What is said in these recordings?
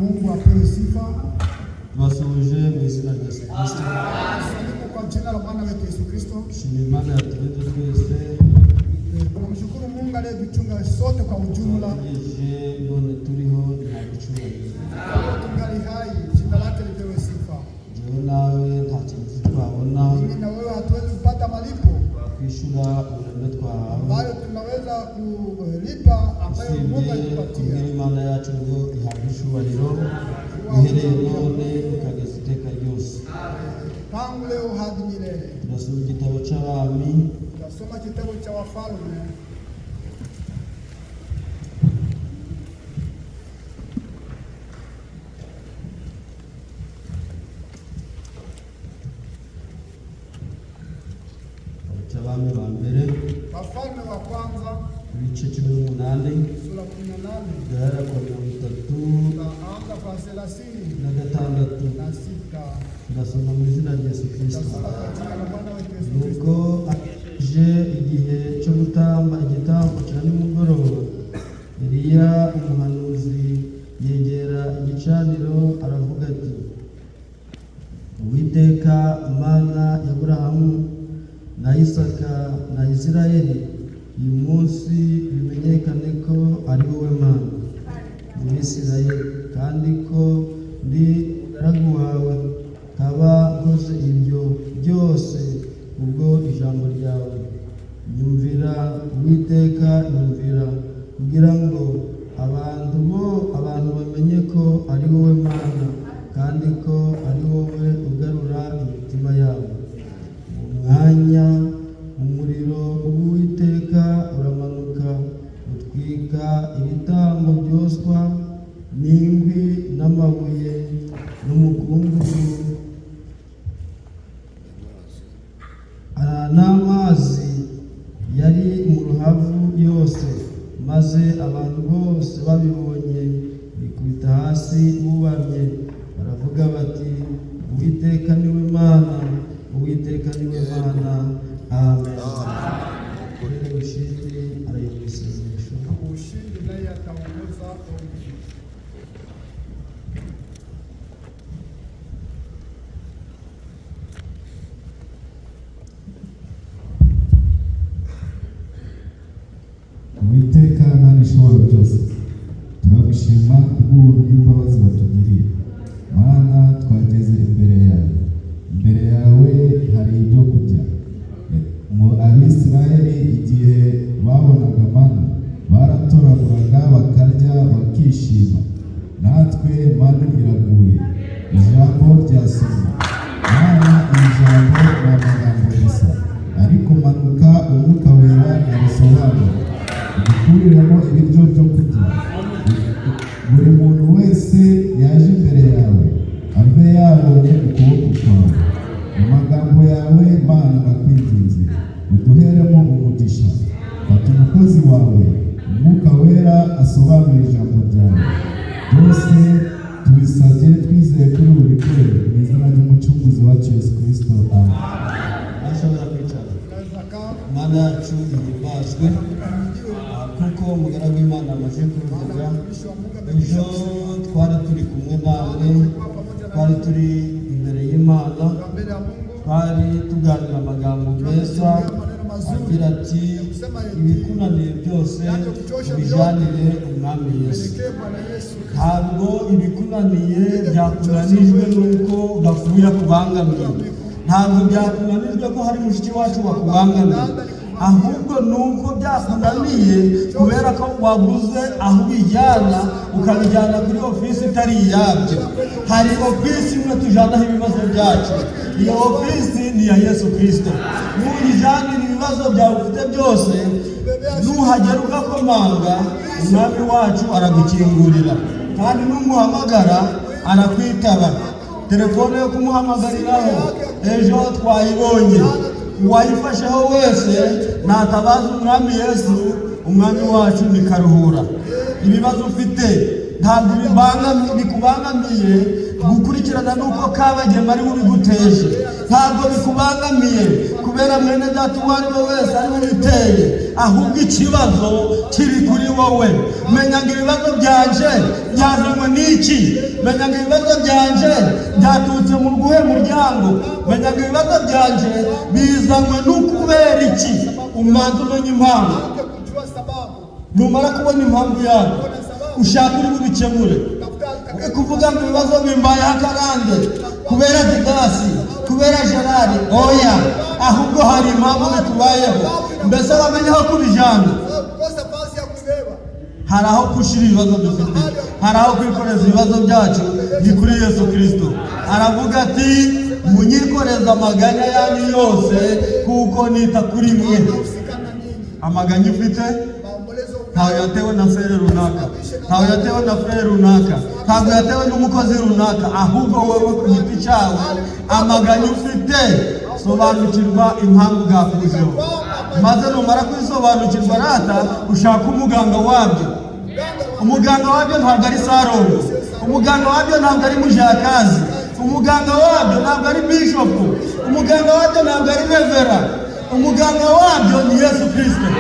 Mungu apewe sifa. Tubasuhuje mu izina rya Yesu Kristo. Salimu kwa jina la Bwana wetu Yesu Kristo. Dushimira Imana yaturinze twese. Tunamshukuru Mungu aliyetuchunga sote kwa ujumla. Tugejeje none turiho, nta gicyubahiro. Leo tungali hai, jina lake lipewe sifa. Njyewe nawe nta kintu twabona Mimi na wewe hatuwezi kupata malipo twishyura uburembe twahawe, ambayo tunaweza kulipa ambayo Mungu usibye alitupatia. kubwira Imana yacu ngo ihabwe icyubahiro uhereye none ukageza iteka ryose. Tangu leo hadi milele. Turasoma igitabo cy'Abami, Tunasoma kitabu cha Wafalme igitabo cy'Abami ba mbere, Wafalme wa kwanza ibice 18, sura 18, guhera ku 36 tutaanza kwa 36. na. Turasoma mu izina rya Yesu Kristo. Tutasoma kwa jina la Bwana wetu Yesu Nuko Kristo. agejeje igihe cyo gutamba igitambo cya nimugoroba, Eliya umuhanuzi yegera igicaniro aravuga ati: "Uwiteka Mana ya Aburahamu na Isaka na Isirayeli, uyu munsi bimenyekane ko ari wowe Mana mu Bisirayeli, kandi ko ndi umugaragu wawe, nkaba nkoze ibyo byose kubwo ijambo ryawe. Nyumvira, Uwiteka, nyumvira, kugira ngo abantu bamenye ko ari wowe Mana, kandi ko ari wowe ugarura imitima yabo." Uwo mwanya umuriro w'Uwiteka uramanuka utwika ibitambo byoswa n'inkwi n'amabuye n'umukungugu n'amazi yari mu ruhavu yose, maze abantu bose babibonye bikubita hasi bubamye, baravuga bati: "Uwiteka niwe Mana, Uwiteka niwe Mana." Amen. Rero Ushindi arayobora isengesho. Ushindi naye ataongoza ombi. Uwiteka Mana ishobora byose, turagushima kubw'ubuntu n'imbabazi watugiriye. Mana, twageze imbere yawe, imbere yawe hari ibyo kurya. Mu Abisirayeli igihe babonaga manu baratoraguraga bakarya bakishima, natwe manu iraguye. Ijambo ryasomwe. Mana, iri jambo ni amagambo gusa, ariko manuka Umwuka Wera abisobanure, udukuriremo ibiryo byo kurya. Buri muntu wese yaje imbere yawe ave yabonye ukuboko kwawe. Mu magambo yawe, Mana, ndakwinginze uduheremo umugisha. Fata umukozi wawe Umwuka Wera asobanure ijambo ryawe. Byose tubisabye twizeye kuri bubikore mu izina ry'Umucunguzi wacu Yesu Kristo, amen. Ashobora kwicara. Tunaweza kaa. Imana yacu ihimbazwe. Ahimidiwe. Kuko umugaragu w'Imana amaze kubivuga, Maana mtumishi wa Mungu amekwisha ejo kusema. twari turi kumwe namwe, Tulikuwa pamoja na twari turi imbere y'Imana, kwa mbele ya Mungu. twari tuganira amagambo meza agira ati: "Ibikunaniye byose ubijanire Umwami Yesu." Pelekee Bwana Yesu Kristo. Ntabwo ibikunaniye byakunanijwe n'uko gapfuye akubangamiye, ntabwo byakunanijwe ko hari mushiki wacu wakubangamiye, ahubwo ni uko byakunaniye kubera ko wabuze aho ubijyana, ukabijyana kuri ofisi itari iyabyo. Hari ofisi imwe tujyanaho ibibazo byacu, iyo ofisi ni iya Yesu Kirisito. Nuyijanira ibibazo byawe ufite byose, nuhagera ugakomanga, Umwami wacu aragukingurira, kandi numuhamagara arakwitaba. Telefone yo kumuhamagariraho ejo twayibonye. Uwayifasheho wese natabaza Umwami Yesu, Umwami wacu ni karuhura. Ibibazo ufite ntabwo bikubangamiye gukurikirana n'uko Kabagema ari we ubiguteje, ntabwo bikubangamiye kubera mwene data uwo ari we wese ari we ubiteye, ahubwo ikibazo kiri kuri wowe. Menya ngo ibibazo byanje byazanywe Bizanywe n'iki? Menya ngo ibibazo byanje byaturutse mu guhe muryango. Menya ngo ibibazo byanje bizanywe n'ukubera iki. Umanza umenya impamvu. Anze kujua sababu. Numara kubona impamvu yabyo, ushaka uri bubikemure. Tafuta Uri kuvuga ngo ibibazo bimbayeho akarande kubera Didasi, kubera Gerard, oya, ahubwo hari impamvu bitubayeho. Mbese bamenye aho kubijana. Kosa fasi ya kubeba. Hari aho gushyira ibibazo dufite, hari aho kwikoreza ibibazo byacu, ni kuri Yesu Kirisito. Aravuga ati: "Munyikoreze amaganya yanyu yose, kuko nita kuri mwe." Anahusika na nyinyi. Amaganya ufite Maombolezo ntawe yatewe na frère runaka, ntawe yatewe na frère runaka, ntabwo yatewe n'umukozi runaka, ahubwo wowe ku giti cyawe amaganya ufite, sobanukirwa impamvu bwakujeho. Maze numara kwisobanukirwa rata, ushaka umuganga wabyo. Umuganga wabyo ntabwo ari Sarongo, umuganga wabyo ntabwo ari Mujakazi, umuganga wabyo ntabwo ari bishopu, umuganga wabyo ntabwo ari reverend, umuganga wabyo ni Yesu Kirisito.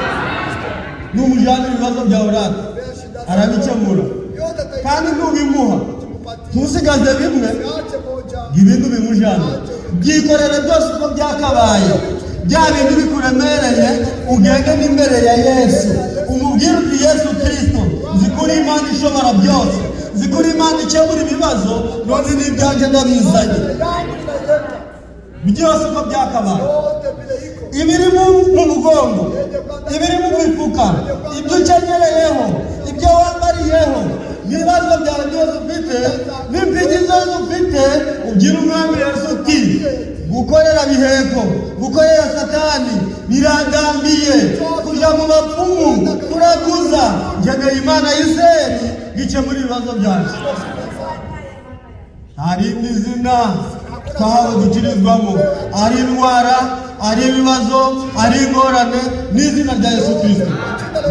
Numujyana ibibazo byawe rata, arabikemura. Yote ataipata. Kandi nubimuha, ntusigaze bimwe, Ache moja. ibindi ubimujyana. Byikorere byose uko byakabaye, bya bindi bikuremereye, ugende n'imbere ya Yesu, umubwire uti: "Yesu Kirisito, nzi ko uri Imana ishobora byose, nzi ko uri Imana ikemura ibibazo, none n'ibyanjye ndabizanye Yangu ninaileta. byose uko byakabaye." Yote vile iko. Ibiri mu mugongo, ibiri mu mifuka, ibyo ukenyereyeho, ibyo wambariyeho, ibibazo byawe byose ufite n'impigi zose ufite, ubwira Umwami Yesu uti: "Gukorera biheko, gukorera Satani birandambiye, kuja mu bapfumu, kuraguza, nkeneye Imana y'Iseri gikemura ibibazo byanjye." Nta rindi zina twahawe gukirizwamo, ari indwara, ari ibibazo, ari ingorane, n'izina rya Yesu Kirisito.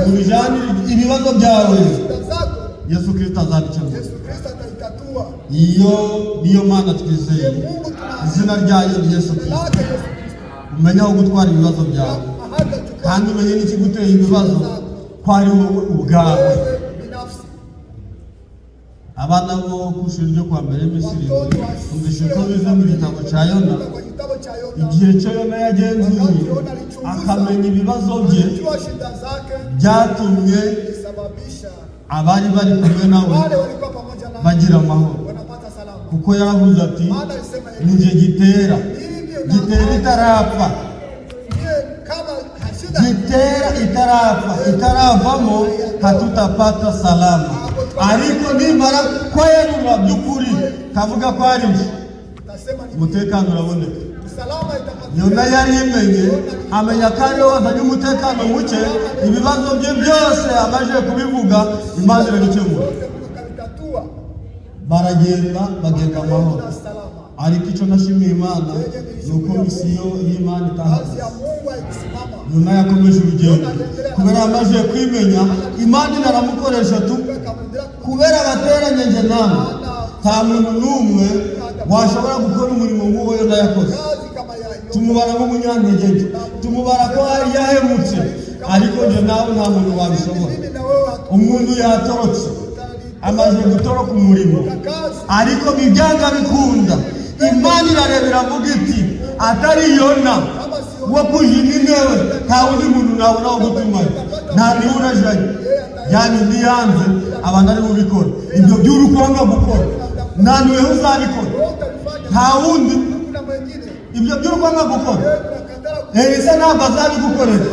Mubijyane ibibazo byawe, Shida zako Yesu Kirisito azabikemura. Yesu Kristo ataitatua. Iyo niyo Mana twizeye, Mungu tunaamini. izina ryayo ni Yesu Kirisito. Lake Yesu Kristo. Umenye aho gutwara ibibazo byawe, Mahali achukua kandi umenye n'ikiguteye ibibazo ko ari wowe ubwawe. wewe binafsi. Abana bo ku ishuri ryo kwa mbere y'iminsi Watoto 7, wa numvise ko bize mu gitabo cya Yona. Kwa kitabu cha Yona. Igihe cyo Yona yagenzuye akamenya ibibazo bye, Alijua shida zake, byatumye ilisababisha abari bari kumwe nawe wale walikuwa pamoja naye bagira amahoro, wanapata salama. kuko yaravuze ati: Maana alisema hivi, "Ni njye gitera, gitera itarapfa, ndiye kama shida gitera itarapfa, itaravamo hatutapata salama, ariko nimara kwelura by'ukuri kavuga ko ari njye, tasema ni umutekano uraboneka." salama itapatikana. Yona yari imenye, amenya ko ariwe wazanye umutekano muke. Ibibazo bye byose amaze kubivuga, Imana irabikemura. Yote Mungu akavitatua. Baragenda, bagenda amahoro. Na salama. Ariko icyo nashimiye Imana ni uko misiyo y'Imana Kazi itahagaze. ya Mungu haikusimama. Yona yakomeje urugendo kubera yamaze kwimenya, Imana inaramukoresha tu. Akamwendelea Kubera abateranye njye nawe, nta muntu n'umwe washobora gukora umurimo nk'uwo Yona yakoze. Kazi kama ya Yona. Tumubara nk'umunyantege nke, tumubara ko yari yahemutse, ariko njye nawe nta muntu wabishobora. Mimi na wewe Umuntu yatorotse, amaze gutoroka umurimo, kazi ariko bibyanga bikunda, Imana irareba iravuga iti: "Atari Yona wo kuja Ninewe, nta wundi muntu nabona wo gutumayo, nta niwe urajayo." Yani niyanze abantu ari bubikora ibyo by'urukwanga gukora, nta niwe uzabikora, wewe utalifanya, nta wundi. hakuna mwingine. Ibyo by'urukwanga gukora, Wewe unakataa Elisa ntabwo azabigukorera.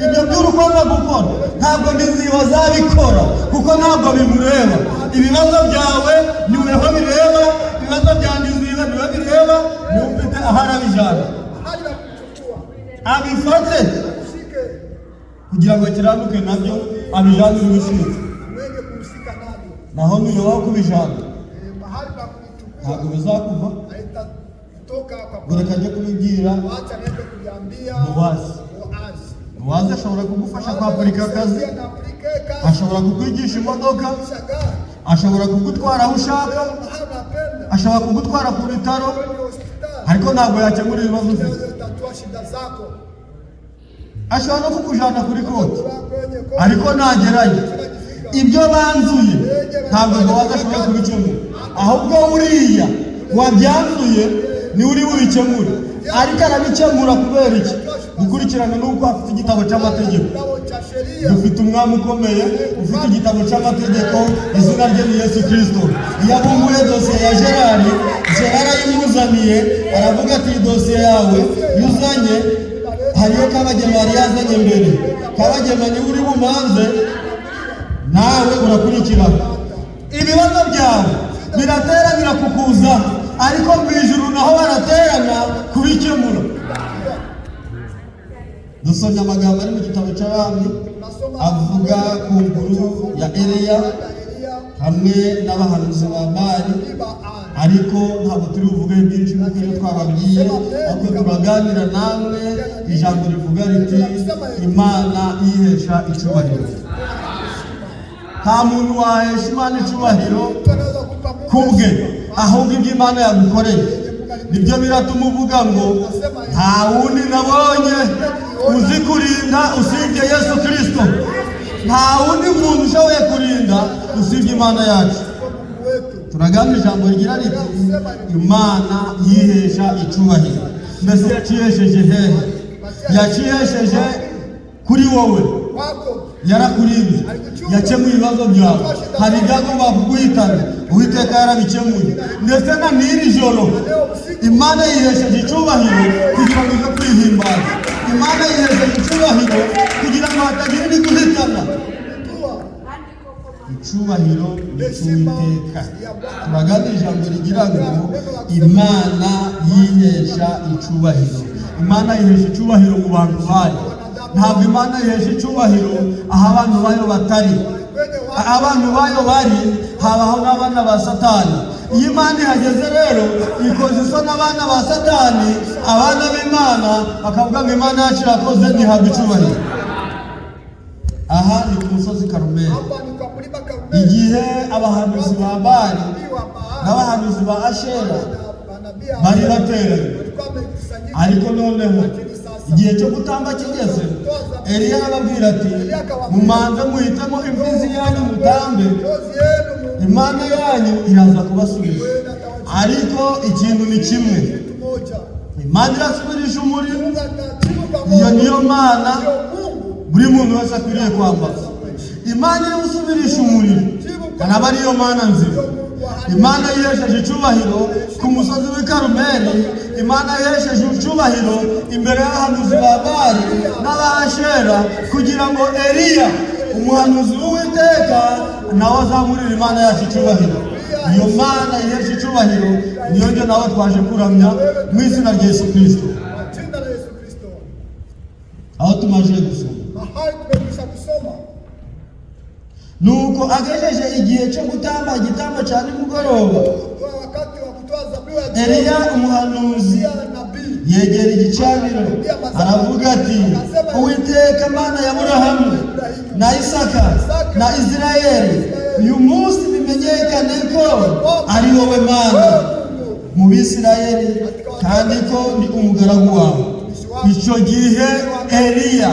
Ibyo by'urukwanga gukora, ntabwo Niziba azabikora, kuko ntabwo bimureba. Ibibazo byawe ni weho bireba, ibibazo bya Niziba niwe bireba, niwe ufite aho arabijana. Mahali la kuchukua. Abifate Ushike kugira ngo akiranuke nabyo, abijanire ubushinzwe. mwenye kuhusika navyo. Naho nuyoba kubijana, Mahali pa kulichukua ntabwo bizakuva. haitatoka kwa Ngo reka njye kubibwira Wacha niende kuliambia Bowazi. Boazi. Bowazi ashobora kugufasha kwapurika akazi, Na aplike kazi. ashobora kukwigisha imodoka, Kisha gari. ashobora kugutwara aho ushaka, Wewe mahali unapenda. ashobora kugutwara ku bitaro, Kwenye hospitali. ariko ntabwo yakemura ibibazo ufite. Unaweza kutatua shida zako. Ashobora no kukujyana kuri court, Kwenye court. ariko nagerayo, Ibyo banzuye ntabwo Bowazi ashoboye kubikemura, ahubwo uriya wabyanzuye niwe uri bubikemure. Ariko arabikemura kubera iki? Gukurikirana n'uko afite igitabo cy'amategeko. Kitabu cha sheria. Dufite umwami ukomeye ufite igitabo cy'amategeko, izina rye ni Yesu Kirisito. Iyo abumbuye dosiye ya Gerard, Gerard ayimuzaniye, aravuga ati: "Iyi dosiye yawe iyo uzanye hariyo Kabagema yari yazanye mbere. Kabagema niwe uri bumanze, nawe urakurikiraho." Ibibazo byawe birateranira kukuza, ariko mu ijuru naho baraterana kubikemura. Dusomye amagambo ari mu gitabo cy'Abami avuga ku nkuru ya Eliya hamwe n'abahanuzi ba Bali, ariko ntabwo turi buvuge byinshi nk'uko ibyo twababwiye, ahubwo turaganira namwe ijambo rivuga riti: "Imana yihesha icyubahiro." Nta muntu wahesha Imana icyubahiro Mtu anaweza kumpa Mungu kubwe, ahubwo ibyo Imana yagukoreye nibyo biratuma uvuga ngo: "Nta wundi nabonye uzi kurinda usibye Yesu Kirisito. Nta wundi muntu ushoboye kurinda usibye Imana yacu." Mungu wetu. Turaganira ijambo rigira riti: "Imana yihesha icyubahiro." Mbese yacihesheje hehe? Yacihesheje kuri wowe. Wako. Yarakurinze, yakemuye ibibazo byawe. Hari ibyagomba kuguhitana, Uwiteka yarabikemuye. Ndetse na n'iri joro Imana yihesheje icyubahiro kugira ngo uze kwihimbaza. Imana yihesheje icyubahiro kugira ngo hatagira ibiguhitana. Icyubahiro ni icy'Uwiteka. Turaganira ijambo rigira ngo: "Imana yihesha icyubahiro." Imana yihesha icyubahiro mu bantu bayo. Ntabwo Imana yihesha icyubahiro aho abantu bayo batari. Aho abantu bayo bari habaho n'abana ba Satani. Iyo Imana ihageze rero, ikoze isoni abana ba Satani, abana b'Imana bakavuga ngo: "Imana yacu irakoze, ntihabwa icyubahiro." Aha ni ku musozi Karumeli. Hapa ni kwa mlima Karmeli. Igihe abahanuzi ba Bali Nabii wa Baali n'abahanuzi ba Ashera na manabii bari bateranye, walikuwa wamekusanyika. ariko noneho igihe cyo gutamba kigeze, Eliya arababwira ati: "Mumanze muhitemo imfizi yanyu mutambe, Njozi yenu mu Imana yanyu iraza kubasubiza." Ariko ikintu ni kimwe: kitu moja. Imana irasubirisha umuriro. Mungu anajibu kwa Iyo moto. niyo Mana Ndio Mungu buri muntu wese akwiriye kwambaza. Imana iri gusubirisha umuriro kanaba ariyo Mana nzima. Imana yihesheje icyubahiro ku musozi w'i Karumeli. Imana yihesheje icyubahiro imbere y'abahanuzi ba Bali n'abashera, kugira ngo Eliya umuhanuzi w'Uwiteka nawe azamurire Imana yacu icyubahiro. Iyo Mana yihesha icyubahiro niyo njye nawe twaje kuramya mu izina rya Yesu Kirisito. Kwa jina la Yesu Kristo. Aho tumaze gusoma, Mahali tumekwisha kusoma. Nuko agejeje igihe cyo gutamba igitambo cya nimugoroba, Kwa wakati wa kutoa zabihu ya jioni, Eliya umuhanuzi Eliya nabii yegera igicaniro, aravuga ati: "Uwiteka Mana ya Aburahamu na Isaka na Isirayeli, uyu munsi bimenyekane ko ari wowe Mana mu Bisirayeli, kandi ko ndi umugaragu wawe." Icyo gihe Eliya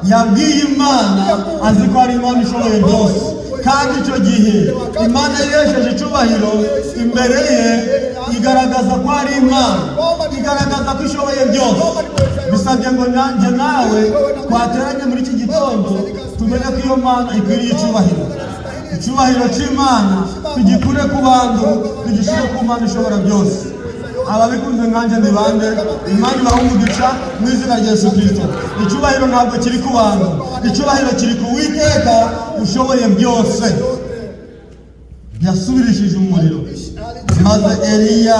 yabwiye Imana azi ko ari Imana ishoboye byose, kandi icyo gihe Imana yihesheje icyubahiro imbere ye, igaragaza ko ari Imana, igaragaza ko ishoboye byose. Bisabye ngo nanjye nawe twateranye muri iki gitondo tumenye ko iyo Mana ikwiriye icyubahiro. Icyubahiro cy'Imana tugikure ku bantu, tugishyire ku Mana ishobora byose. Ababikunze nkanjye ni bande? Imana ibaha umugisha mu izina rya Yesu Kirisito. Icyubahiro ntabwo kiri ku bantu, icyubahiro kiri ku Witeka ushoboye byose. Yasubirishije umuriro, maze Eliya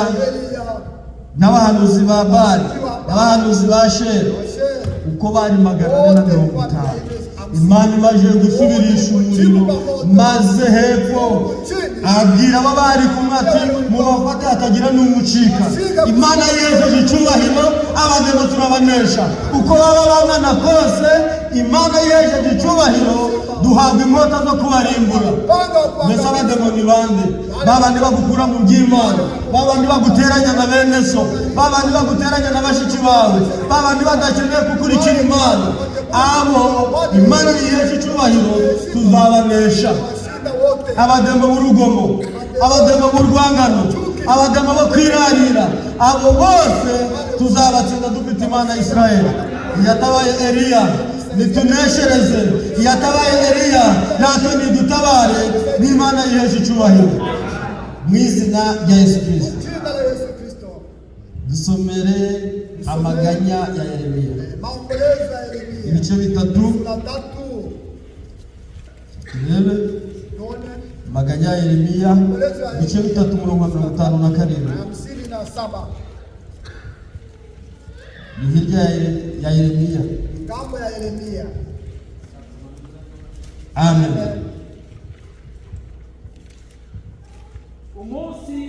n'abahanuzi ba Bali n'abahanuzi ba Shera uko bari 450, Imana imaze gusubirisha umuriro, maze hepfo Abwira abo bari kumwe ati mubafate hatagira n'umucika. Imana yejeje icyubahiro, abademo turabanesha uko baba bangana kose. Imana yejeje icyubahiro, duhabwa inkota zo kubarimbura. Upanga wa Mbese kuangamiza. abademoni bande? Babandi bagukura mu by'Imana, babandi baguteranya na bene so, babandi baguteranya na bashiki bawe, babandi badakeneye gukurikira Imana, abo Imana yihesha icyubahiro tuzabanesha. Washinda wote. Abademo b'urugomo, abademo b'urwangano, abademo bo kwirarira, abo bose tuzabatsinda dufite Imana ya Isirayeli. Yatabaye Eliya nituneshereze, yatabaye Eliya natwe nidutabare, n'Imana yihesha icyubahiro mu izina rya Yesu Kirisito. Jina la Yesu Kristo. Dusomere amaganya ya Yeremiya. Maombolezo ya Yeremia. Ibice 3. Sura 3. Turebe. Tuone. Amaganya ya Yeremiya ibice 3, umurongo wa 57. 57. Ni hirya ya Yeremiya. Ngambo ya Yeremia. Amen. Umunsi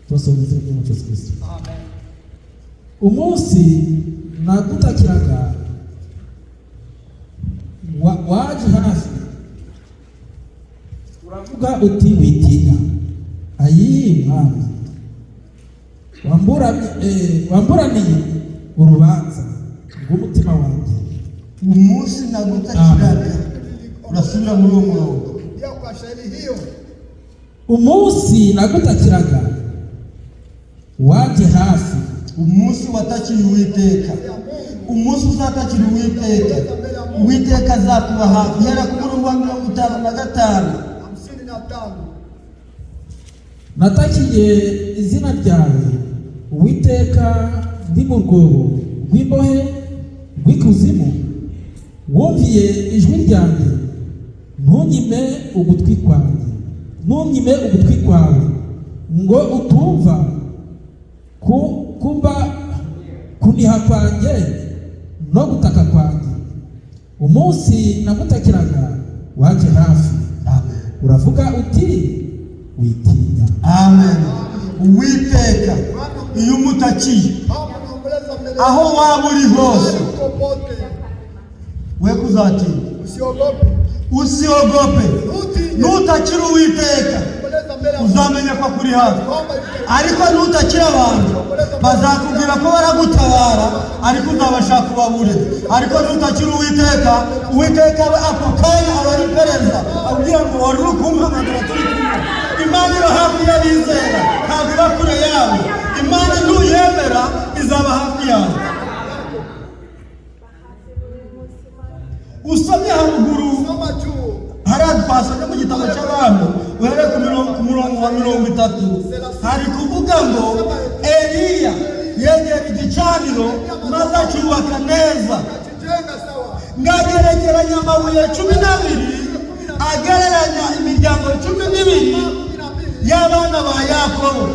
Turasoma izina ry'Umwami Yesu Kristo. Amen. Umunsi nagutakiraga waje hafi, uravuga uti witinya. Ayi Mwami, wamburaniye urubanza rw'umutima wanjye. Umunsi nagutakiraga, urasubira muri uwo murongo. Rudia kwa shairi hiyo. Umunsi nagutakiraga waje hafi. Umunsi watakiye Uwiteka, umunsi uzatakira Uwiteka, Uwiteka azakuba hafi. Hera ku murongo wa 55. 55. Natakiye izina ryawe, Uwiteka, ndi mu rwobo rw'imbohe rw'ikuzimu. Wumviye ijwi ryanjye, ntunyime ugutwi kwanjye, ntunyime ugutwi kwawe ngo utumva kumba kuniha kwanjye no gutaka kwanjye. Umunsi nagutakiraga waje hafi. Amen. Uravuga uti witinya. Amen. Uwiteka iyo umutakiye, Kama unaomboleza mbele aho waba uri hose, popote, we kuzatinya. Usiogope. Usiogope. Utinye. Nutakira Uwiteka, Omboleza mbele ya Mungu. uzamenya ko akuri hafi. Kwamba yuko Ariko nutakira abantu, bazakubwira ko baragutabara, ariko uzabashaka ubabure. Ariko nutakira Uwiteka, Uwiteka we ako kanya aba ari perezida abwira ngo wari uri kumpamagara turi kumwe. Imana iba hafi y'abizera, ntabwo iba kure yabo. Imana nuyemera izaba hafi yawe. Usomye haruguru, soma juu. Hariya twasomye mu gitabo cy'Abami, uhereye ku murongo wa 30, hari kuvuga ngo Eliya yegera igicaniro maze acyubaka neza. Akijenga sawa. Ngagerekeranya amabuye 12, agereranya imiryango 12 12 y'abana ba Yakobo.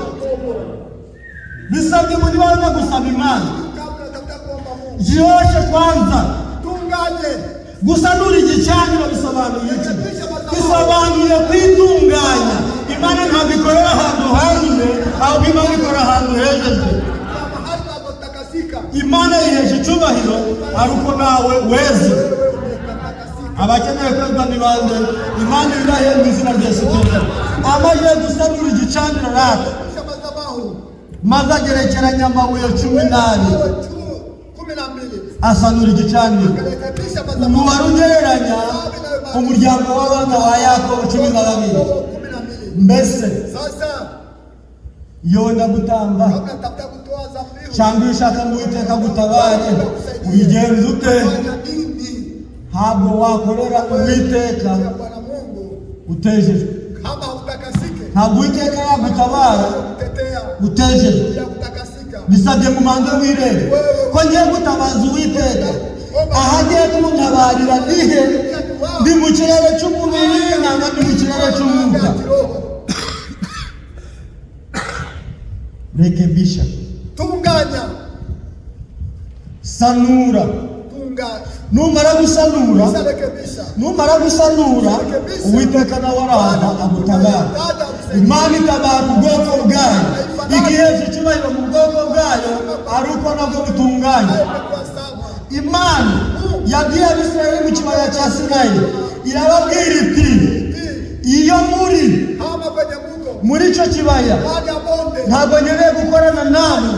Bisabye muri bana gusaba Imana. Kabla tafuta kuomba Mungu. Jioshe kwanza. Tunganye. Gusanura igicaniro bisobanuye iki? Bisobanuye kwitunganya. Imana ntabwo ikorera ahantu handuye, ahubwo Imana ikora ahantu hejejwe. Kwa mahali panapotakasika. Imana yihesha icyubahiro ari uko nawe weze. Wewe umetakasika. Abakeneye kwezwa ni bande? Imana ibirahe mu izina rya Yesu Kristo. Amaze gusanura igicaniro rata, Kisha madhabahu. maze agerekeranya amabuye 12, Mawe 12. asanura igicaniro. Akarekebisha madhabahu. Umubare ugereranya umuryango w'abana ba Yakobo 12. 12. Mbese Sasa iyo wenda gutamba kabla tafuta kutoa dhabihu. cyangwa iyo ushaka ngo Uwiteka agutabare, ubigenza ute? Fanya nini? Ntabwo wakorera Uwiteka Ya Bwana Mungu utejejwe. kama hutakasike. Ntabwo Uwiteka yagutabara Kutetea utejejwe. bila kutakasika. Bisabye ngo umanze wirebe ko ngiye gutabaza Uwiteka, aho agiye kuntabarira ni he? Ndi mu kirere cy'umubiri nangwa ndi mu kirere cy'umwuka? Ya kiroho. Rekebisha, Tunganya. sanura. Tunganya. Unga Numara gusanura, usharekebisha. numara gusanura, Uwiteka nawe araza agutabara. Imana itabara ubwoko bwayo, igihesha icyubahiro mu bwoko bwayo ari uko nabwo butunganye. Hayo imekuwa sawa. Imana yabwiye Abisirayeli mu kibaya cya Sinayi, irababwira iti: iyo muri Hama kwenye muko muri icyo kibaya, ndani ya bonde, ntabwo nkeneye gukorana namwe,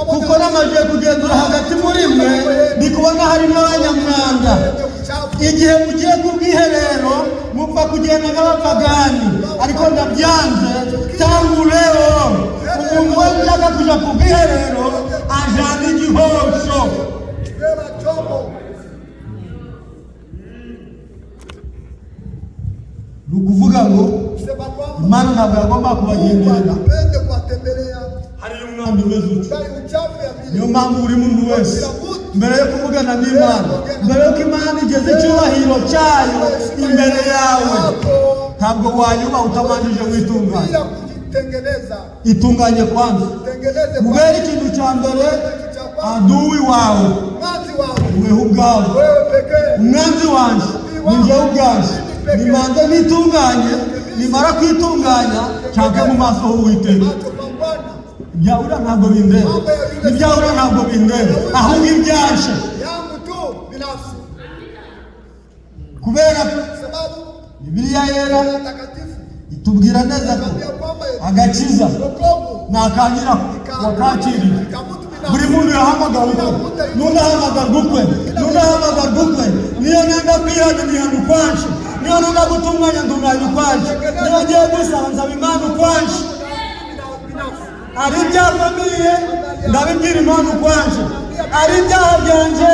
kuko namaze kugenzura hagati muri mwe, ndi kubona harimo abanyamwanda. kwenye uchafu. Igihe mugiye ku bwiherero mupfa kugenda nk'abapagani, ariko ndabyanze. Tangu leo umuntu wese ushaka kuja ku bwiherero ajana igihosho. Beba chombo. Ni ukuvuga ngo Sema kwamba Imana ntabwo yagomba Mungu kubagenderera anapende kuwatembelea hariyo umwanda umeze utyo. ndani uchafu ya Niyo vile. mpamvu buri muntu wese mbere yo kuvugana n'Imana, mbere y'uko Imana igeze icyubahiro cyayo imbere yawe, Hapo ntabwo wayubaha utabanjije witunganya. bila kujitengeneza. Itunganye kwanza. Tengeneze Ubere ikintu cya mbere aduwi wawe mwanzi wawe weho ubwawe. wewe pekee. Umwanzi wanje ni njyewe ubwanje. Nimanze nitunganye, nimara kwitunganya nshake mu maso h'Uwiteka. Macho kwa Bwana Ibyahura ntabwo bindeba, ibyahura ntabwo bindeba, ahubwo ibyanje. yangu tu binafsi, Kubera ko sababu Bibiliya yera takatifu itubwira neza ko ambia kwamba agakiza wokovu ni akanyira wakakiriye. ka mtu Buri binafsi. muntu yahamagawe ukwe, n'udahamagarwa ukwe, n'udahamagarwa ukwe. Niyo nenda kwihana nihana ukwanje, niyo nenda gutunganya ntunganya ukwanje, niyo ngiye gusaba nsaba Imana ukwanje. Binafsi. Ari ibya famille ndabibwira Imana ukwanje, ari ibyaha byanje,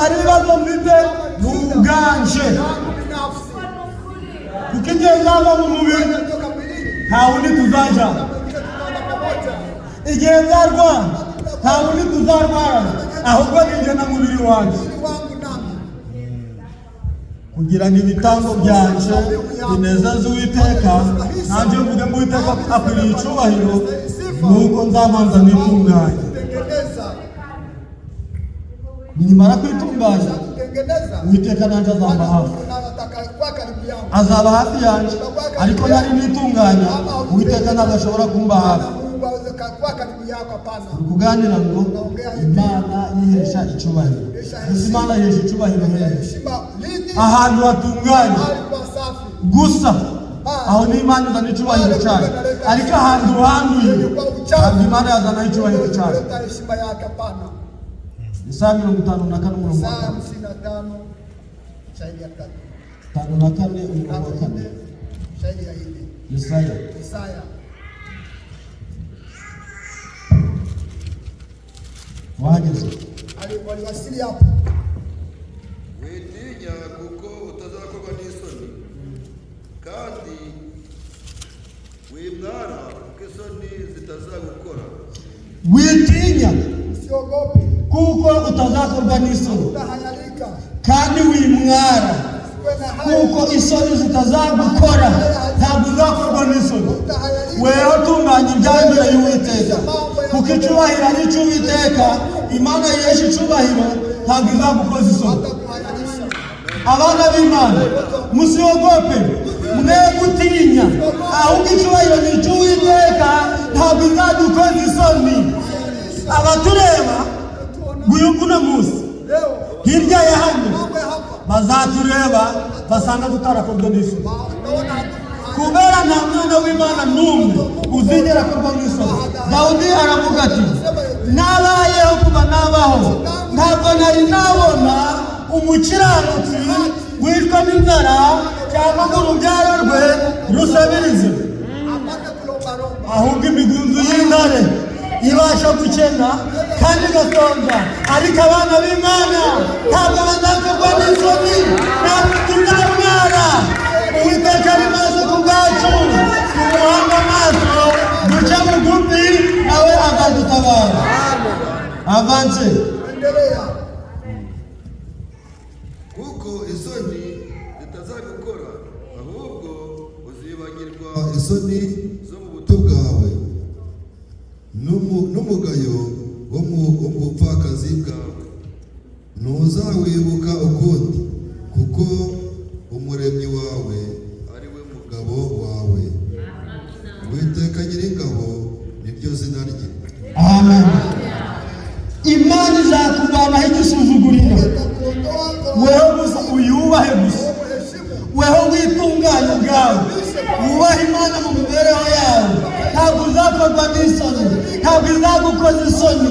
ari ibibazo mfite ni ubwanje, Yangu binafsi. kuko igihe nzava mu mubiri Toka mwilini nta wundi tuzajana, mwingine tutaenda pamoja. igihe nzarwara nta wundi tuzarwarana, ahubwo ni njye na mubiri wanjye, Mwili wangu nami kugira ngo ibitambo byanje binezeze Uwiteka, nanjye mvuge ngo Uwiteka akwiriye icyubahiro, nuko nzabanza nitunganye. tengeneza, Nimara kwitunganya, tengeneza. Uwiteka nanjye azamba hafi, Kwa karibu yangu azaba hafi yanjye. Ariko nari nitunganya, Uwiteka ntabwo ashobora kumba hafi. Mungu aweze kuwa karibu yako, hapana. Uri kuganira ngo Imana yihesha icyubahiro. Gusa Imana yihesha icyubahiro hehe? Heshima lini? Ahantu hatunganye Mahali kwa safi gusa, aho ni Imana izana icyubahiro cyayo. Ariko ahantu handuye ntabwo Imana yazana icyubahiro cyayo. kuleta heshima yake, hapana. Yesaya 54 umurongo wa Isaya 4. 55 shairi ya 3 54 umurongo wa 4. shairi ya 4. Yesaya Isaya wahageze. Waliwasili hapo. Witinya kuko utazakorwa n'isoni, kandi wimwara kuko isoni zitazagukora. Witinya Usiogope, kuko utazakorwa n'isoni, utahayarika, kandi wimwara usiwe na haya, kuko isoni zitazagukora. Ntabwo uzakorwa n'isoni. utahayarika. Weho tunganya ibyawe imbere y'Uwiteka, kuko icyubahiro ari icy'Uwiteka. Imana yihesha icyubahiro, ntabwo izagukoza isoni. Hatakuhayarisha. Abana b'Imana, musiogope, mwe gutinya, ahubwo icyubahiro ni icy'Uwiteka, ntabwo izadukoza isoni. Abatureba nguyu kuno munsi Leo hirya ya hano mambo ya hapa bazatureba basanga tutarakozwe n'isoni, naona hatu kubera nta mwana w'Imana n'umwe uzigera akorwa n'isoni. Dawudi aravuga ati: nabayeho kuva nabaho, ntabwo nari nabona umukiranutsi wicwa n'inzara cyangwa ngo urubyaro rwe rusabirize, apate kulombalomba. ahubwo imigunzu y'intare ibasha gukena kandi igasonza, ariko abana b'Imana ntabwo bazakorwa n'isoni, ntabwo tuzamwara. Uwiteka ari maso ku bwacu, tumuhange amaso, duce bugufi, nawe azadutabara. Avanse. Endelea. Kuko isoni zitazagukora, ahubwo uzibagirwa isoni zo mu buto bwawe n'umugayo wo mu bupfakazi bwawe. Ntuzawibuka ukundi, kuko Umuremyi wawe ari we mugabo wawe, Uwiteka Nyiringabo niryo zina rye. Amen. Imana izakuvanaho igisuzuguriro. Itakuondoa kwa Weho gusa uyubahe gusa, uheshimu. Weho witunganye ubwawe, wubahe Imana mu mibereho yawe. Ntabwo uzakorwa n'isoni, ntabwo izagukoza isoni.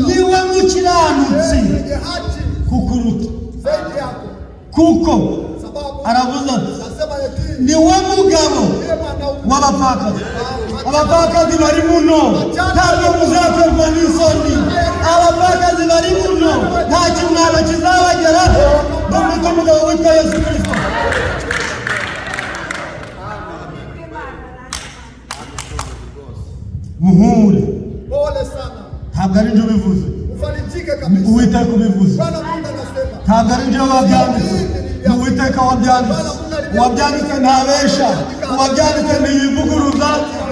Niwe mukiranutsi Mwenye haki kukuruta, zaidi yako, kuko sababu aravuze ati nasema eti niwe mugabo ndiye mwanaume w'abapfakazi. Abapfakazi bari muno, ntabwo muzakorwa n'isoni. Abapfakazi bari muno, nta kimwaro kizabageraho bafite umugabo witwa Yesu Kirisito. Muhumure. Pole sana, Ntabwo ari njye ubivuze, ufarijike kabisa. Uwiteka ubivuze. Bwana Mungu anasema Ntabwo ari njye wabyanditse, ni Uwiteka wabyanditse. Uwabyanditse ntabesha, uwabyanditse ntiyivuguruza.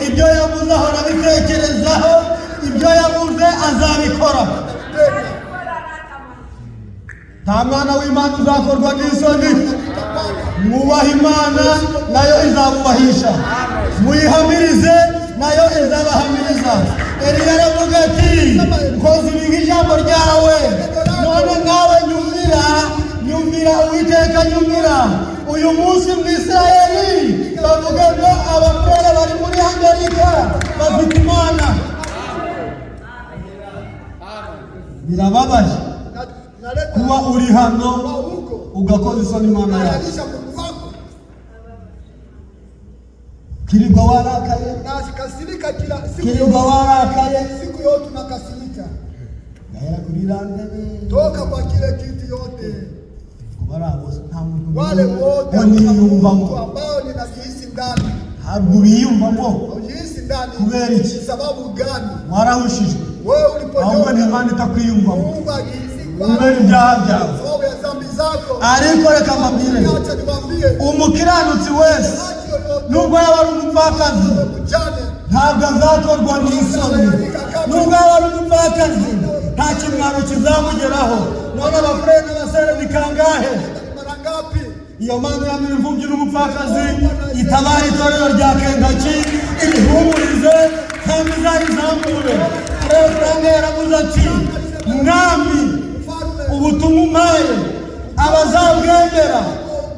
Ibyo yavuze ahora abitekerezaho, ibyo yavuze azabikora. tena Nta mwana w'Imana uzakorwa n'isoni. Mwubahe Imana, nayo izabubahisha. Muyihamirize, nayo izabahamiriza. Eliya aravuga ati: "Nkoze ibi nk'ijambo ryawe." None nawe nyumvira, nyumvira Uwiteka, nyumvira. Uyu munsi mu Isirayeli bavuga ngo abafurere bari muri Amerika bafite Imana. Birababaje na naleta kuba uri hano kwa huko ugakoza isoni Imana yawe. analisha Mungu wako Kirirwa warakaye, na kasirika kila siku, kirirwa warakaye. Siku yote unakasirika. Gahera kuri rantebe. Toka kwa kile kiti yote, Kuba ari abo nta muntu wale wote wo hakuna mtu niyumvamo. ambao ninajihisi ndani, Ntabwo ubiyumvamo. hujihisi ndani. Kubera iki? Sababu gani? Warahushijwe. Wewe Ahubwo ni uliponyoka, Imana itakwiyumvamo Mungu ajihisi kubera kwako ibyaha byawe. sababu ya dhambi zako. Ariko reka mbabwire, Acha niwaambie, umukiranutsi wese, haki yoyote nubwo yaba ari umupfakazi, mjane ntabwo azakorwa n'isoni. Nubwo yaba ari umupfakazi, nta kimwaro kizamugeraho. None abafurere n'abasore ni kangahe? Mara ngapi? Iyo Mana yamira imfubyi n'umupfakazi itabara itorero rya Kentucky, irihumurize kandi izarizamure. Rero Frank yaravuze ati: "Mwami, Mfalme, ubutumwa umpaye abazabwemera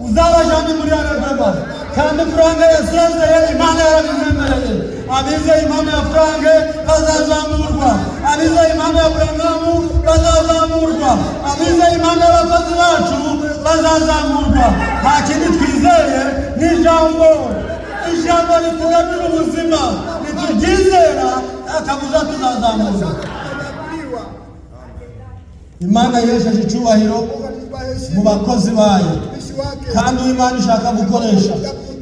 uzabajyane muri Alabama." Kandi Frank yasezeye, Imana yarabimwemereye. Abizeye impano ya Frank bazazamurwa, abizeye impano ya Buranamu bazazamurwa, abizeye impano y'abakozi bacu bazazamurwa. Nta kindi twizeye ni ijambo. Ijambo rituramira ubuzima, nituryizera nta kabuza tuzazamurwa. tunanyakuliwa. Imana yesheje icyubahiro Mungu alitupa mu heshima bakozi bayo, mtumishi wake kandi uwo Imana ishaka gukoresha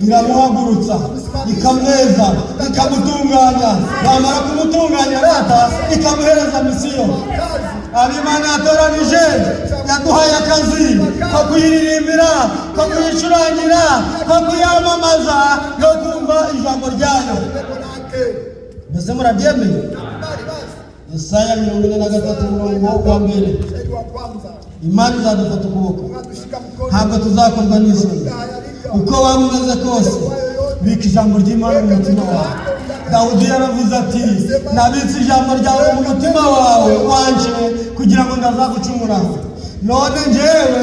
iramuhagurutsa, ikamweza, ikamutunganya. Yamara kumutunganya rata, ikamuhereza misiyo. Kazi Abo Imana yatoranije, yaduhaye akazi ko kuyiririmbira, ko kuyicurangira, ko kuyamamaza no kumva ijambo ryayo. Neno lake. Mbese murabyemeye? Nakubali basi. Yesaya 43, umurongo wa mbere. Mstari wa kwanza. Imana izadufata ukuboko, Mungu atushika mkono. ntabwo tuzakorwa n'isoni. Tutahayarika. Uko waba umeze kose, bika ijambo ry'Imana mu mutima wawe. Dawudi yaravuze ati: "Nabitse ijambo ryawe mu mutima wawe wanje kugira ngo ndazagucumuraho. None njyewe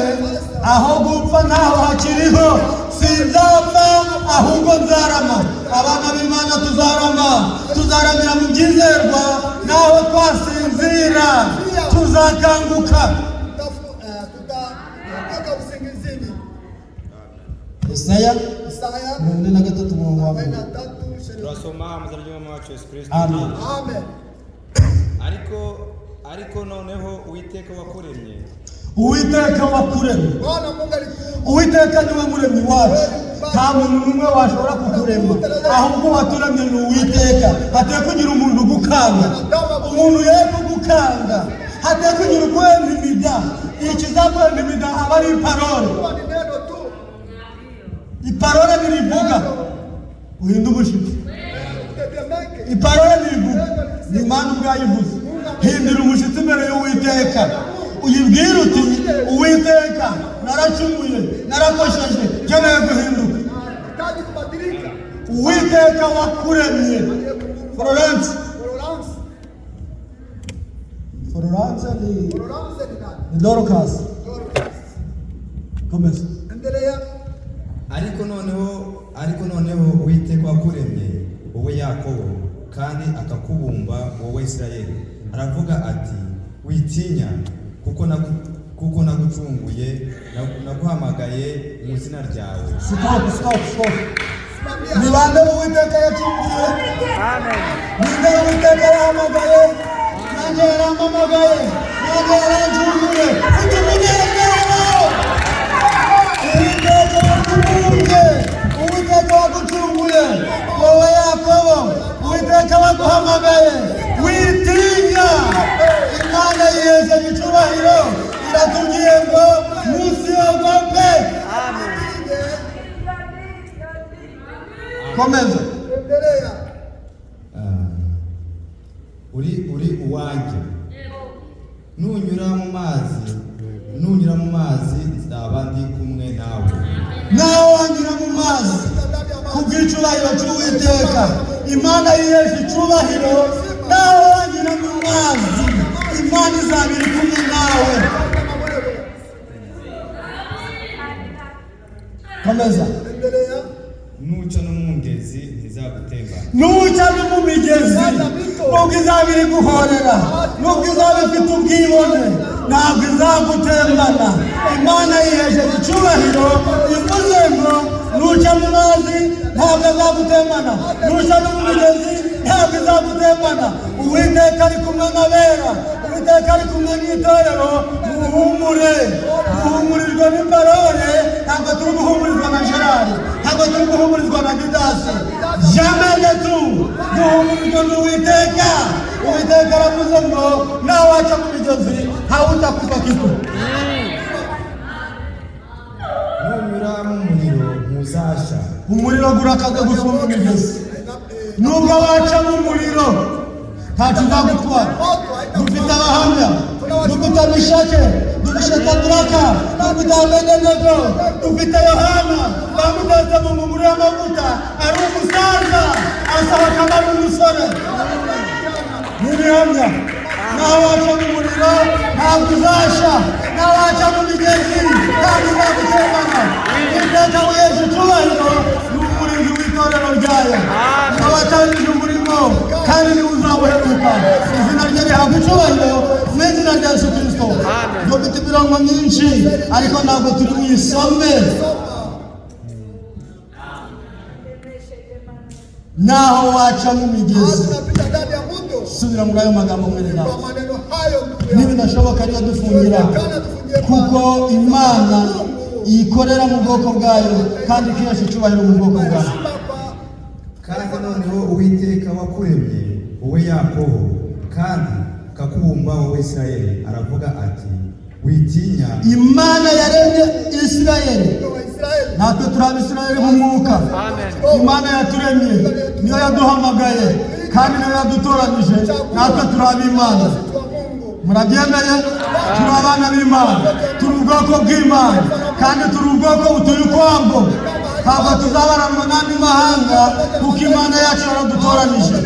aho gupfa ntaho hakiriho, sinzapfa ahubwo nzarama." Abana b'Imana tuzarama, tuzaramira mu byizerwa. Naho twasinzira tuzakanguka. Tutatoka usingizini. Yesaya Isaya 43, umurongo wa mbere. 43 mstari wa Turasoma mu izina ry'Umwami wacu Yesu Kristo. Amen. Amen. Ariko noneho Uwiteka wakuremye, Uwiteka wakuremye. Bwana Mungu alikuumba. Uwiteka niwe muremyi wacu. Nta muntu n'umwe washobora kukurema, ahubwo waturemye ni Uwiteka. Hateye kugira umuntu ugukanga, umuntu ye kugukanga, hateye kugira ukwemimida. Ikizakwemimida aba ari iparole. Kuwa ni neno tu. Iparole ntirivuga uhinda umushyitsi. Utetemeke. Iparole ntirivuga, ni Imana ubwayo ivuze. Hindura umushyitsi imbere y'Uwiteka. Uyibwire uti: "Uwiteka, naracumuye, narakosheje, nkeneye guhinduka." Hitaji kubadilika. Uwiteka wakuremye, Florence. Florence. Florence ni Florence ni nani? Ni Dorcas. Dorcas. Komeza. Endelea. Ariko noneho Uwiteka wakuremye, wowe Yakobo, kandi akakubumba, wowe Isirayeli, aravuga ati: "Witinya, kuko nagucunguye, naguhamagaye mu izina ryawe." Stop, stop, stop. Simamia. Ni bande Uwiteka yacunguye? Ninde Uwiteka yahamagaye? Nanjye yarampamagaye, nanjye yarancunguye, mfite umunezero. Uwiteka wakubumbye, Uwiteka wagucunguye, wowe Yakobo, Uwiteka waguhamagaye, witinya. Imana yihesheje icyubahiro, iratubwiye ngo musiogope. Komeza. Endelea. Ah, uri uwanjye. Nunyura mu mazi, nzaba ndi kumwe nawe. Nawe wanyura mu mazi, kubw'icyubahiro cy'Uwiteka, Imana yihesha icyubahiro. Nawe wanyura mu mazi, Imana izaba iri kumwe nawe. Kama wewe. Komeza. Endelea. Nuca no mu ngezi, ntizagutembana. Nuca no mu migezi, nubwo izaba iri guhorera, nubwo izaba ifite ubwibone, ntabwo izagutembana. Imana yihesheje icyubahiro, ivuze ngo nuca mu mazi ntabwo azagutembana, nuca no mu migezi ntabwo izagutembana. Uwiteka ari kumwe n'abera, Uwiteka ari kumwe n'itorero. Muhumure, duhumurijwe n'i parole. Ntabwo turi guhumurizwa na Gerard, ntabwo turi guhumurizwa na Didasi, jamais du tout. Duhumurijwe n'Uwiteka. Uwiteka aravuze ngo nawe waca mu migezi, hautakufa kitu. Nunyura mu muriro, ntuzashya. Umuriro gurakaga gusumba imigezi. Nubwo waca mu muriro, ntacyo uzagutwara. Dufite abahamya, dufite Mishake, dufite Taburaka, dufite Abedenego, dufite Yohana. Bamutetse mu ngunguru y'amavuta ari umusaza, asohokamo ari umusore. N'ibihamya, naho waca mu muriro ntabwo uzasha, naho waca mu migezi ntabwo uzagutembana. Iteka wihesha icyubahiro, ni umurinzi w'itorero ryayo, niwe watangije umurimo kandi niwe uzawuheruka. Izina rye rihabwa icyubahiro mu izina rya Yesu Kirisito. Dufite imirongo myinshi, ariko ntabwo turi buyisome. Naho waca mu migezi. Tunapita ndani ya moto. Subira muri ayo magambo, mwene Kwa data. maneno hayo, ndugu yangu. Nibidashoboka ariyo dufungira, kuko Imana ikorera mu bwoko bwayo kandi ikihesha icyubahiro mu bwoko bwayo. Heshima kwa Kandi noneho Uwiteka wakuremye, wowe Yakobo, kandi akakubumba, wowe Isirayeli, aravuga ati: "Witinya." Imana yaremye Isirayeli. wa Israeli. Natwe turi Abisirayeli mu mwuka. Imana yaturemye niyo yaduhamagaye kandi niyo yadutoranyije. Natwe turi ab'Imana. Wa Mungu. Murabyemeye? Turi abana b'Imana, turi ubwoko bw'Imana, kandi turi ubwoko butuye ukwabwo. Ntabwo tuzabaranwa n'andi mahanga, kuko Imana yacu yaradutoranyije.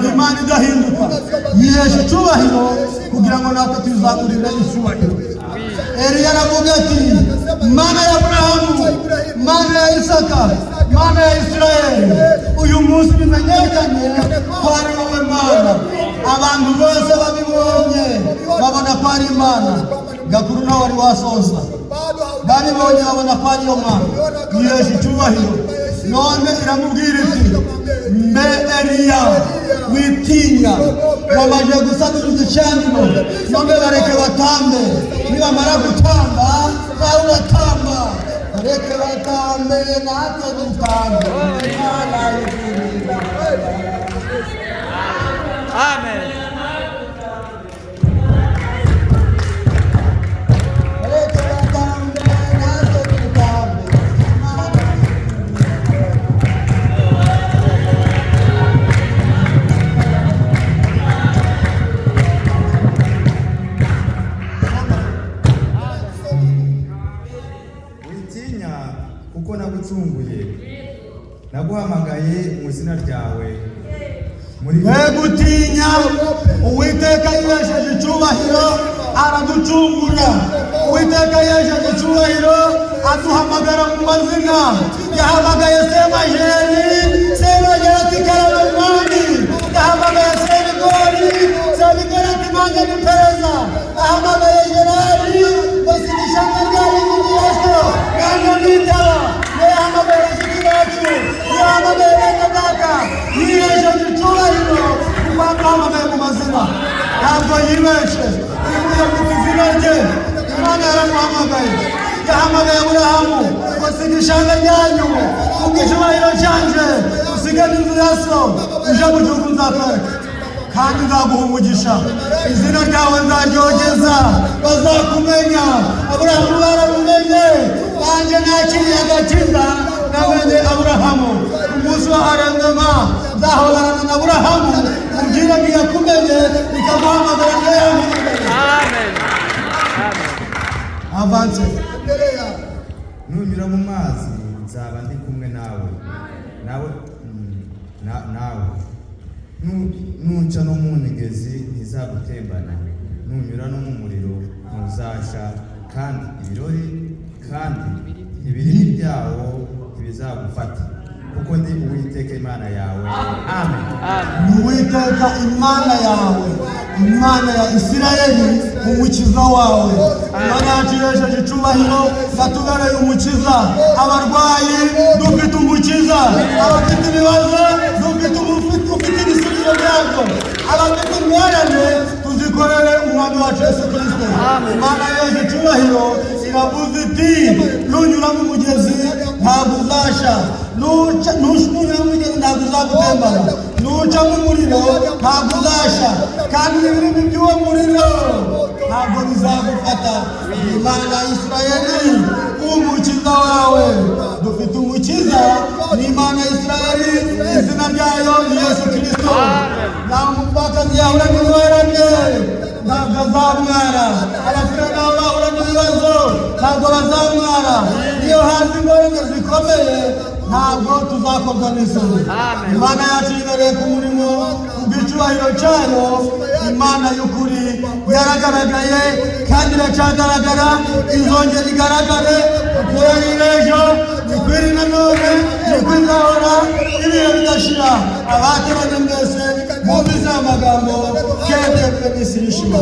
Ni Imana idahinduka, yihesha icyubahiro kugira ngo natwe tuyizamurire icyubahiro. Eliya aravuga ati: "Mana ya Aburahamu, Mana ya Isaka, Mana ya Isirayeli, uyu munsi bimenyekanye ko ari wowe Mana." Abantu bose babibonye babona ko ari Imana. Gakuru nawe wari wasoza. Bado hauja Babibonye babona ko ariyo Mana, yihesha icyubahiro. None iramubwira iti: "Mbe Eliya, witinya, bamaze gusanura igicaniro, none bareke batambe. Nibamara gutamba, nawe uratamba. Bareke batambe, natwe dutambe." Imana y'ukuri. Amen. Bareke batambe, natwe dutambe. Imana y'ukuri. Kuko nagucunguye, naguhamagaye mu izina ryawe muri We gutinya. Uwiteka yihesheje icyubahiro, araducungura. Uwiteka yihesheje icyubahiro, aduhamagara mu mazina. Yahamagaye Semajeri, Semajeri ati: "Karame mwami." Yahamagaye Sebigori, Sebigori ati: "Nanjye ni pereza." Ahamagaye Gerari ngo siga ishami ryari Yesu, nanjye nitaba. Yahamagaye bashiki bacu, yahamagaye bene data, yihesheje icyubahiro kuko aduhamagaye mu mazina. Ntabwo yibeshe, ivuye mu izina rye. Imana yaramuhamagaye, yahamagaye Aburahamu ngo siga ishanga ryanyu kubw'icyubahiro cyanje, usige n'inzu ya so, uje mu gihugu nzakwereka, kandi nzaguha umugisha, izina ryawe nzaryogeza, bazakumenya. Aburahamu baramumenye. Nanjye nakiriye agakiza, namenye Aburahamu. Umunsi wa arendema nzahoberana na Aburahamu, ubwire ngo yakumenye ikaguhamagara, niyo yampamagaye. Amen. Avance. Endelea. Nunyura mu mazi, nzaba ndi kumwe nawe, nawe nawe nuca no mu migezi, ntizagutembana. Nunyura no mu muriro, ntuzasha, kandi ibirori kandi ibirimi byawo ntibizagufata, kuko ndi Uwiteka Imana yawe. Amen. Ni Uwiteka Imana yawe, Imana ya Isirayeli, umukiza wawe. Imana yacu yesheje icubahiro, yatubereye umukiza. Abarwayi, dufite umukiza. Abafite ibibazo, dufite ufite ibisubizo byabyo. Abafite ingorane, tuzikorere Umwami wacu Yesu Kirisito. Imana yeje icubahiro, iravuze iti: "Nunyura mu mugezi ntabwo uzasha, nunyura mu mugezi ntabwo uzagutembana, nuca mu muriro ntabwo uzasha, kandi ibirimi by'uwo muriro ntabwo bizagufata." Imana ya Isirayeli, umukiza wawe. Dufite umukiza, ni Imana ya Isirayeli, izina ryayo ni Yesu Kirisito. Nta mupfakazi yahura n'ingorane, ntabwo azamwara. Abafite nabo bahura n'ibibazo, ntabwo bazamwara. Iyo haza ingorane zikomeye, ntabwo tuzakorwa n'isoni. Imana yacu yibereye ku murimo kubw'icyubahiro cyayo. Imana y'ukuri yaragaragaye kandi iracyagaragara, izongera igaragare. Uko yari ejo niko iri na none, niko izahora ibihe bidashira. Abateranye mwese mwumvise aya magambo, kende penisirishima.